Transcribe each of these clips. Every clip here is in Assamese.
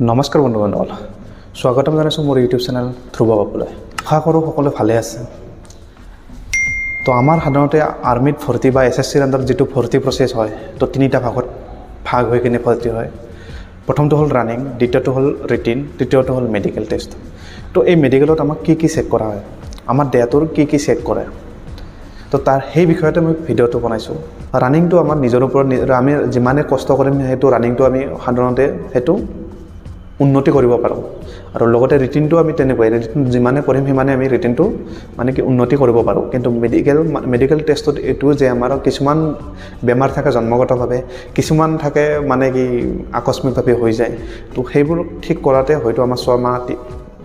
নমস্কাৰ বন্ধু বান্ধৱসকল, স্বাগতম জনাইছোঁ মোৰ ইউটিউব চেনেল ধ্ৰুৱ বাপুলৈ। আশা কৰোঁ সকলো ভালে আছে। তো আমাৰ সাধাৰণতে আৰ্মিত ভৰ্তি বা এছএছচিৰ আণ্ডাৰত যিটো ভৰ্তি প্ৰচেছ হয়, তো তিনিটা ভাগত ভাগ হৈ কিনে ভৰ্তি হয়। প্ৰথমটো হ'ল ৰানিং, দ্বিতীয়টো হ'ল ৰিটিন, তৃতীয়টো হ'ল মেডিকেল টেষ্ট। তো এই মেডিকেলত আমাক কি কি চেক কৰা হয়, আমাৰ দেহটোৰ কি কি চেক কৰে, তো তাৰ সেই বিষয়তে মই ভিডিঅ'টো বনাইছোঁ। ৰানিংটো আমাৰ নিজৰ ওপৰত আমি যিমানে কষ্ট কৰিম, সেইটো ৰানিংটো আমি সাধাৰণতে সেইটো উন্নতি কৰিব পাৰোঁ। আৰু লগতে ৰিটিনটো আমি তেনেকুৱাই, ৰিটিন যিমানে পঢ়িম সিমানে আমি ৰিটিনটো মানে কি উন্নতি কৰিব পাৰোঁ। কিন্তু মেডিকেল মেডিকেল টেষ্টত এইটো যে আমাৰ কিছুমান বেমাৰ থাকে জন্মগতভাৱে, কিছুমান থাকে মানে কি আকস্মিকভাৱে হৈ যায়। তো সেইবোৰ ঠিক কৰাতে হয়তো আমাৰ 6 মাহ,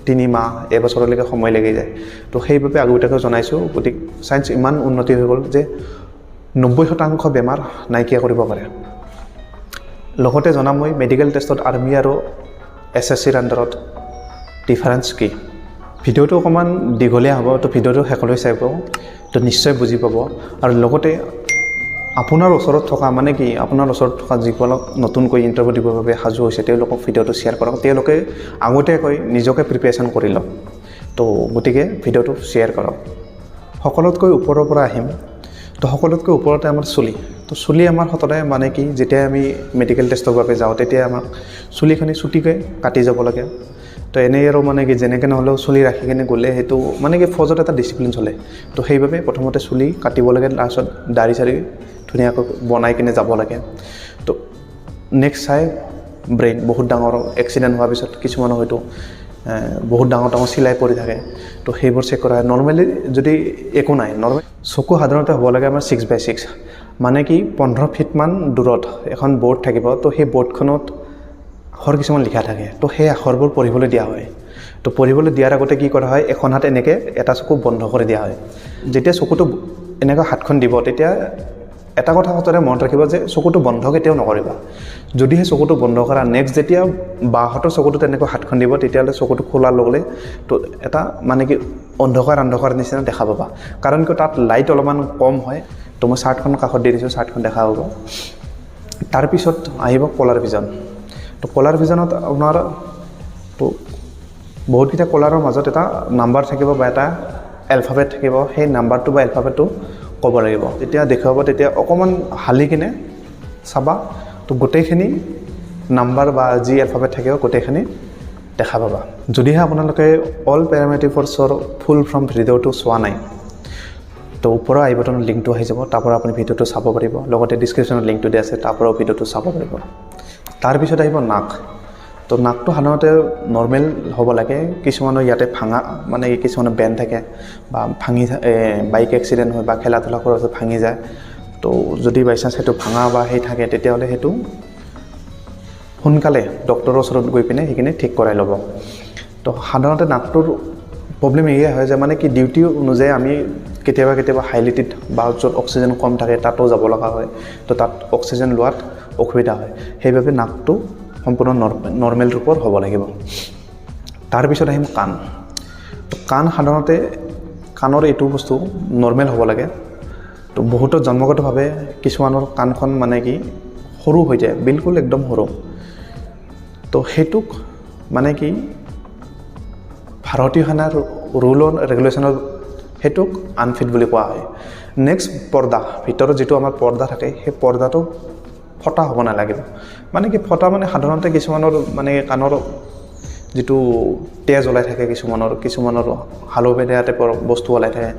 3 মাহ, এবছৰলৈকে সময় লাগি যায়। তো সেইবাবে আগতীয়াকৈ জনাইছোঁ। গতিকে চায়েন্স ইমান উন্নতি হৈ গ'ল যে 90% বেমাৰ নাইকিয়া কৰিব পাৰে। লগতে জনাম মই মেডিকেল টেষ্টত আৰ্মি আৰু এছএছচিৰ আণ্ডাৰত ডিফাৰেঞ্চ কি। ভিডিঅ'টো অকণমান দীঘলীয়া হ'ব, তো ভিডিঅ'টো শেষলৈ চাব, তো নিশ্চয় বুজি পাব। আৰু লগতে আপোনাৰ ওচৰত থকা, মানে কি আপোনাৰ ওচৰত থকা যিসকলক নতুনকৈ ইণ্টাৰভিউ দিবৰ বাবে সাজু হৈছে, তেওঁলোকক ভিডিঅ'টো শ্বেয়াৰ কৰক। তেওঁলোকে আগতীয়াকৈ নিজকে প্ৰিপেৰেশ্যন কৰি লওক। তো গতিকে ভিডিঅ'টো শ্বেয়াৰ কৰক। সকলোতকৈ ওপৰৰ পৰা আহিম। তো সকলোতকৈ ওপৰতে আমাৰ চুলি। তো চুলি আমাৰ সততে মানে কি যেতিয়া আমি মেডিকেল টেষ্টৰ বাবে যাওঁ, তেতিয়া আমাক চুলিখিনি চুটিকৈ কাটি যাব লাগে। তো এনেই আৰু মানে কি যেনেকৈ নহ'লেও চুলি ৰাখি কিনে গ'লে সেইটো মানে কি ফৌজত এটা ডিচিপ্লিন চলে। তো সেইবাবে প্ৰথমতে চুলি কাটিব লাগে, তাৰপিছত দাড়ি চাড়ি ধুনীয়াকৈ বনাই কিনে যাব লাগে। তো নেক্সট চাই ব্ৰেইন। বহুত ডাঙৰ এক্সিডেণ্ট হোৱাৰ পিছত কিছুমানৰ হয়তো বহুত ডাঙৰ ডাঙৰ চিলাই পৰি থাকে, তো সেইবোৰ চেক কৰা হয়। নৰ্মেলি যদি একো নাই, নৰ্মেল চকু সাধাৰণতে হ'ব লাগে আমাৰ 6x6, মানে কি 15 ফিটমান দূৰত এখন বৰ্ড থাকিব। তো সেই বৰ্ডখনত আখৰ কিছুমান লিখা থাকে। তো সেই আখৰবোৰ পঢ়িবলৈ দিয়া হয়। তো পঢ়িবলৈ দিয়াৰ আগতে কি কৰা হয়? এখন হাত এনেকৈ এটা চকু বন্ধ কৰি দিয়া হয়। যেতিয়া চকুটো এনেকৈ হাতখন দিব, তেতিয়া এটা কথা সততে মনত ৰাখিব যে চকুটো বন্ধ কেতিয়াও নকৰিবা। যদিহে চকুটো বন্ধ কৰা, নেক্সট যেতিয়া বাওঁহাতৰ চকুটো তেনেকৈ হাতখন দিব, তেতিয়াহ'লে চকুটো খোলাৰ লগে লগে তো এটা মানে কি অন্ধকাৰ অন্ধকাৰ নিচিনা দেখা পাবা। কাৰণ কিয়, তাত লাইট অলপমান কম হয়। তো মই চাৰ্টখন কাষত দি দিছোঁ, চাৰ্টখন দেখা পাব। তাৰপিছত আহিব কলাৰ ভিজন। তো কলাৰ ভিজনত আপোনাৰ তো বহুতকেইটা কলাৰৰ মাজত এটা নাম্বাৰ থাকিব বা এটা এলফাবেট থাকিব। সেই নাম্বাৰটো বা এলফাবেটটো ক'ব লাগিব। যেতিয়া দেখুৱাব, তেতিয়া অকণমান হালি কিনে চাবা, তো গোটেইখিনি নাম্বাৰ বা যি এলফাবেট থাকিব গোটেইখিনি দেখা পাবা। যদিহে আপোনালোকে অল পেৰামিলিটাৰী ফ'ৰ্চৰ ফুল ফৰ্ম ভিডিঅ'টো চোৱা নাই, তো ওপৰৰ আই বটনত লিংকটো আহি যাব, তাৰ পৰা আপুনি ভিডিঅ'টো চাব পাৰিব। লগতে ডিছক্ৰিপশ্যনত লিংকটো দিয়া আছে, তাৰ পৰাও ভিডিঅ'টো চাব পাৰিব। তাৰপিছত আহিব নাক। তো নাকটো সাধাৰণতে নৰ্মেল হ'ব লাগে। কিছুমানৰ ইয়াতে ভাঙা, মানে কিছুমানৰ বেণ্ড থাকে বা ভাঙি, বাইক এক্সিডেণ্ট হয় বা খেলা ধূলা কৰাৰ পিছত ভাঙি যায়। তো যদি বাই চান্স সেইটো ভাঙা বা সেই থাকে, তেতিয়াহ'লে সেইটো সোনকালে ডক্টৰৰ ওচৰত গৈ পিনে সেইখিনি ঠিক কৰাই ল'ব। তো সাধাৰণতে নাকটোৰ প্ৰব্লেম এয়ে হয় যে মানে কি ডিউটি অনুযায়ী আমি কেতিয়াবা কেতিয়াবা হাইলিটিত বা য'ত অক্সিজেন কম থাকে তাতো যাব লগা হয়। তো তাত অক্সিজেন লোৱাত অসুবিধা হয়। সেইবাবে নাকটো সম্পূৰ্ণ নৰ্মেল ৰূপৰ হ'ব লাগিব। তাৰপিছত আহিম কাণ। তো কাণ সাধাৰণতে কাণৰ এইটো বস্তু নৰ্মেল হ'ব লাগে। তো বহুতৰ জন্মগতভাৱে কিছুমানৰ কাণখন মানে কি সৰু হৈ যায়, বিলকুল একদম সৰু। তো সেইটোক মানে কি ভাৰতীয় সেনাৰ ৰুল এণ্ড ৰেগুলেশ্যনত সেইটোক আনফিট বুলি কোৱা হয়। নেক্সট পৰ্দা। ভিতৰত যিটো আমাৰ পৰ্দা থাকে, সেই পৰ্দাটো ফটা হ'ব নালাগিব। মানে কি ফটা মানে সাধাৰণতে কিছুমানৰ মানে কাণৰ যিটো তেজ ওলাই থাকে, কিছুমানৰ কিছুমানৰ হালধীয়া টাইপৰ বস্তু ওলাই থাকে।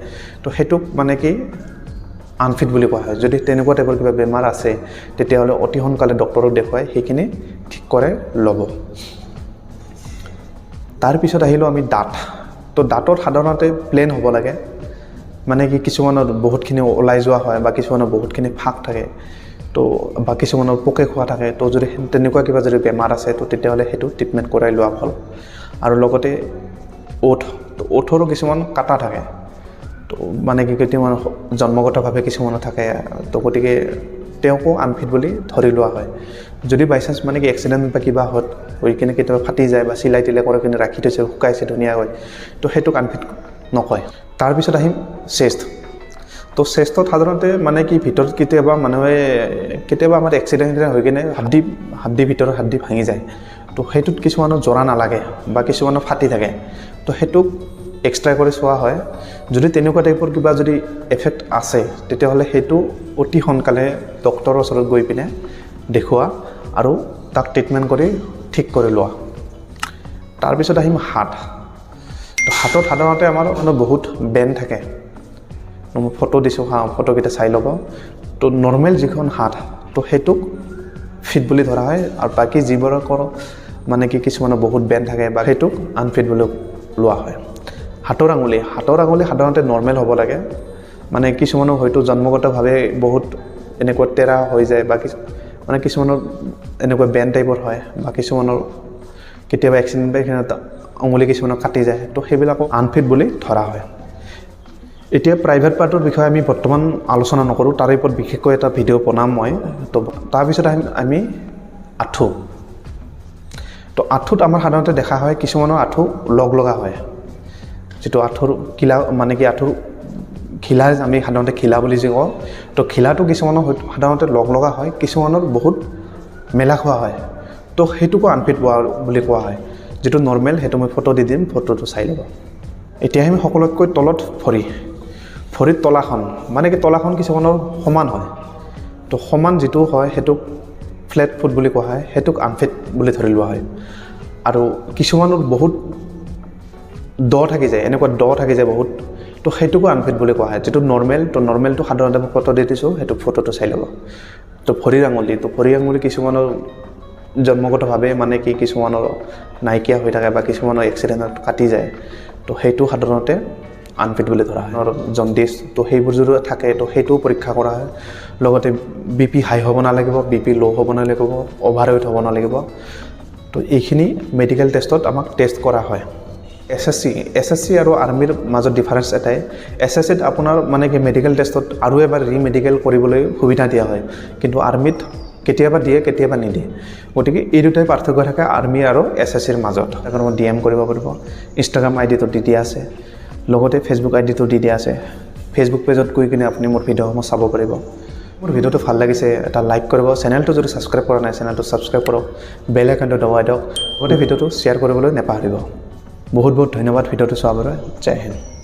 তো সেইটোক মানে কি আনফিট বুলি কোৱা হয়। যদি তেনেকুৱা টাইপৰ কিবা বেমাৰ আছে, তেতিয়াহ'লে অতি সোনকালে ডক্টৰক দেখুৱাই সেইখিনি ঠিক কৰাই ল'ব। তাৰপিছত আহিলোঁ আমি দাঁত। তো দাঁতত সাধাৰণতে প্লেন হ'ব লাগে। মানে কি কিছুমানৰ বহুতখিনি ওলাই যোৱা হয় বা কিছুমানৰ বহুতখিনি ফাঁক থাকে, তো বা কিছুমানৰ পোকে খোৱা থাকে। তো যদি তেনেকুৱা কিবা যদি বেমাৰ আছে, তো তেতিয়াহ'লে সেইটো ট্ৰিটমেণ্ট কৰাই লোৱা ভাল। আৰু লগতে ওঁঠ। তো ওঁঠৰো কিছুমান কাটা থাকে। তো মানে কি কিছুমান জন্মগতভাৱে কিছুমানৰ থাকে। তো গতিকে তেওঁকো আনফিট বুলি ধৰি লোৱা হয়। যদি বাই চান্স মানে কি এক্সিডেণ্ট বা কিবা হৈ কিনে কেতিয়াবা ফাটি যায় বা চিলাই তিলাই কৰি কিনে ৰাখি থৈছে, শুকাইছে ধুনীয়াকৈ, তো সেইটোক আনফিট নকয়। তাৰপিছত আহিম চেষ্ট। তো চেষ্টত সাধাৰণতে মানে কি ভিতৰত কেতিয়াবা মানুহে কেতিয়াবা আমাৰ এক্সিডেণ্ট হৈ কিনে হাড্ডি হাড্ডি ভিতৰত হাড্ডি ভাঙি যায়। তো তো সেইটোত কিছুমানৰ জোৰা নালাগে বা কিছুমানৰ ফাটি থাকে, তো সেইটোক এক্সট্ৰা কৰি চোৱা হয়। যদি তেনেকুৱা টাইপৰ কিবা যদি এফেক্ট আছে, তেতিয়াহ'লে সেইটো অতি সোনকালে ডক্টৰৰ ওচৰত গৈ পিনে দেখুওৱা আৰু তাক ট্ৰিটমেণ্ট কৰি ঠিক কৰি লোৱা। তাৰপিছত আহিম হাত। তো হাতত সাধাৰণতে আমাৰ মানে বহুত বেণ্ড থাকে। মই ফটো দিছোঁ, হা, ফটোকেইটা চাই ল'ব। তো নৰ্মেল যিখন হাত, তো সেইটোক ফিট বুলি ধৰা হয় আৰু বাকী যিবোৰৰ মানে কি কিছুমানৰ বহুত বেণ্ড থাকে বা সেইটোক আনফিট বুলি লোৱা হয়। হাতৰ আঙুলি সাধাৰণতে নৰ্মেল হ'ব লাগে। মানে কিছুমানৰ হয়তো জন্মগতভাৱে বহুত এনেকুৱা টেৰা হৈ যায় বা কিছু মানে কিছুমানৰ এনেকুৱা বেণ্ড টাইপৰ হয় বা কিছুমানৰ কেতিয়াবা এক্সিডেণ্ট বা আঙুলি কিছুমানৰ কাটি যায়, তো সেইবিলাকো আনফিট বুলি ধৰা হয়। এতিয়া প্ৰাইভেট পাৰ্টৰ বিষয়ে আমি বৰ্তমান আলোচনা নকৰোঁ, তাৰে ওপৰত বিশেষকৈ এটা ভিডিঅ' বনাম মই। তো তাৰপিছত আহিম আমি আঁঠু। তো আঁঠুত আমাৰ সাধাৰণতে দেখা হয়, কিছুমানৰ আঁঠু লগ লগা হয়, যিটো আঁঠুৰ কিলা, মানে কি আঁঠুৰ ঘিলা, আমি সাধাৰণতে ঘিলা বুলি যি কওঁ, তো ঘিলাটো কিছুমানৰ সাধাৰণতে লগ লগা হয়, কিছুমানৰ বহুত মেলা খোৱা হয়, তো সেইটোকো আনফিট হোৱা বুলি কোৱা হয়। যিটো নৰ্মেল, সেইটো মই ফটো দি দিম, ফটোটো চাই ল'ব। এতিয়া আহিম সকলোতকৈ তলত ভৰি। ভৰিত তলাখন, মানে কি তলাখন কিছুমানৰ সমান হয়। তো সমান যিটো হয়, সেইটোক ফ্লেট ফুট বুলি কোৱা হয়, সেইটোক আনফিট বুলি ধৰি লোৱা হয়। আৰু কিছুমানৰ বহুত দ থাকি যায়, এনেকুৱা দ থাকি যায় বহুত, তো সেইটোকো আনফিট বুলি কোৱা হয়। যিটো নৰ্মেল, তো নৰ্মেলটো সাধাৰণতে মই ফটো দি দিছোঁ, সেইটো ফটোটো চাই ল'ব। তো ভৰিৰ আঙুলি, তো ভৰিৰ আঙুলি কিছুমানৰ জন্মগতভাৱে মানে কি কিছুমানৰ নাইকিয়া হৈ থাকে বা কিছুমানৰ এক্সিডেণ্টত কাটি যায়, তো সেইটো সাধাৰণতে আনফিট বুলি ধৰা হয়। আৰু জণ্ডিছ, তো সেইবোৰ যদি থাকে, তো সেইটোও পৰীক্ষা কৰা হয়। লগতে বিপি হাই হ'ব নালাগিব, বিপি ল' হ'ব নালাগিব, অভাৰ ৱেইট হ'ব নালাগিব। তো এইখিনি মেডিকেল টেষ্টত আমাক টেষ্ট কৰা হয়। এছ এছ চি আৰু আৰ্মিৰ মাজত ডিফাৰেঞ্চ এটাই, এছ এছ চিত আপোনাৰ মানে কি মেডিকেল টেষ্টত আৰু এবাৰ ৰি মেডিকেল কৰিবলৈ সুবিধা দিয়া হয়, কিন্তু আৰ্মিত কেতিয়াবা দিয়ে, কেতিয়াবা নিদিয়ে। গতিকে এই দুটাই পাৰ্থক্য থাকে আৰ্মি আৰু এছ এছ চিৰ মাজত। সেইকাৰণে মই ডিএম কৰিব পাৰিব। ইনষ্টাগ্ৰাম আই ডিটো দি দিয়া আছে, লগতে ফেচবুক আই ডিটো দি দিয়া আছে। ফেচবুক পেজত গৈ কিনে আপুনি মোৰ ভিডিঅ'সমূহ চাব পাৰিব। মোৰ ভিডিঅ'টো ভাল লাগিছে, এটা লাইক কৰিব। চেনেলটো যদি ছাবস্ক্ৰাইব কৰা নাই, চেনেলটো ছাবস্ক্ৰাইব কৰক, বেল আইকনটো দবাই দিয়ক, লগতে ভিডিঅ'টো শ্বেয়াৰ কৰিবলৈ নাপাহৰিব। বহুত বহুত ধন্যবাদ ভিডিঅ'টো চোৱাৰ বাবে। জয় হিন্দ।